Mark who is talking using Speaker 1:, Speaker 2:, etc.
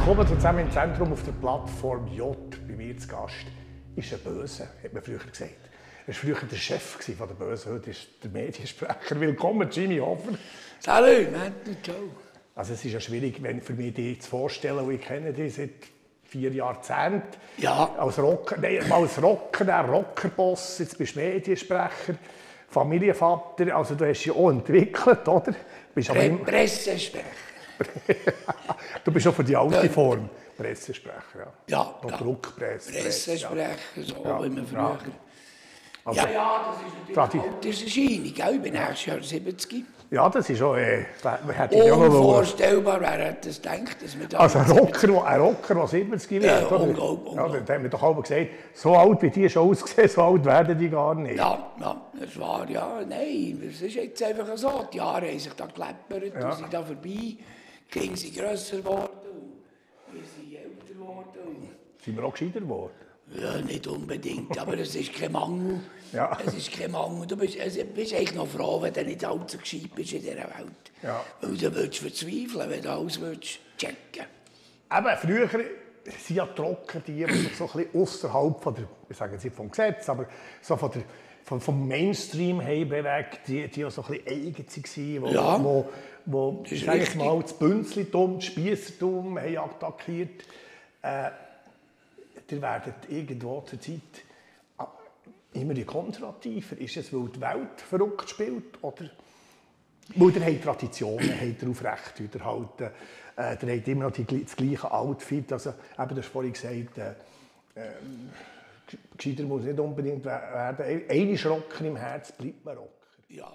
Speaker 1: Willkommen zusammen im Zentrum auf der Plattform J. Bei mir zu Gast ist ein Böse, hat man früher gesagt. Er war früher der Chef von der Böse, heute ist der Mediensprecher. Willkommen, Jimmy Hofer.
Speaker 2: Salut, Matthew, ciao.
Speaker 1: Also es ist ja schwierig, für mich dich zu vorstellen, und ich kenne dich seit 4 Jahrzehnten.
Speaker 2: Ja.
Speaker 1: Als Rocker, Rockerboss, jetzt bist du Mediensprecher, Familienvater, also du hast dich auch entwickelt, oder? Bist aber
Speaker 2: Pressesprecher.
Speaker 1: Du bist auch für die alte Form Pressesprecher, ja.
Speaker 2: Ja,
Speaker 1: Noch
Speaker 2: ja.
Speaker 1: Druckpresse.
Speaker 2: Pressesprecher, so
Speaker 1: Ja,
Speaker 2: wie man früher.
Speaker 1: ja. Also,
Speaker 2: Ja, das ist natürlich eine Alterserscheinung, gell? Ich bin nächstes Jahr 70.
Speaker 1: Ja, das ist auch, hätte ich auch noch
Speaker 2: Unvorstellbar, wer hätte das gedacht, dass wir da...
Speaker 1: Also ein Rocker, der 70 wird,
Speaker 2: Ja,
Speaker 1: oder?
Speaker 2: unglaublich.
Speaker 1: Ja, dann haben wir doch alle gesagt, so alt wie die schon ausgesehen, so alt werden die gar nicht.
Speaker 2: Ja, das war ja, nein, es ist jetzt einfach so. Die Jahre haben sich da geleppert und sind da vorbei. Die Kinder sind grösser geworden und wir sind älter geworden.
Speaker 1: Sind wir auch gescheiter geworden?
Speaker 2: Ja, nicht unbedingt, aber es ist kein Mangel.
Speaker 1: Ja.
Speaker 2: Es ist kein Mangel. Du bist eigentlich noch froh, wenn du nicht allzu gescheit bist in dieser Welt.
Speaker 1: Ja.
Speaker 2: Weil du würdest verzweifeln, wenn du alles würdest checken.
Speaker 1: Eben, früher sind ja die Rocker die sich so ein bisschen ausserhalb von der, ich sage jetzt nicht vom Gesetz, aber so vom Mainstream haben bewegt, die ja so ein bisschen eigen waren, wo ich sage jetzt mal, das Bünzlitum, das Spiessertum haben attackiert. Ihr werdet irgendwo zur Zeit immer konservativer. Ist es, weil die Welt verrückt spielt? Oder weil ihr habt Traditionen, habt ihr aufrechterhalten, ihr habt immer noch das gleiche Outfit. Also, eben, du hast vorhin gesagt, gescheiter muss nicht unbedingt werden. Einmal Rocker im Herz bleibt man Rocker.
Speaker 2: Ja,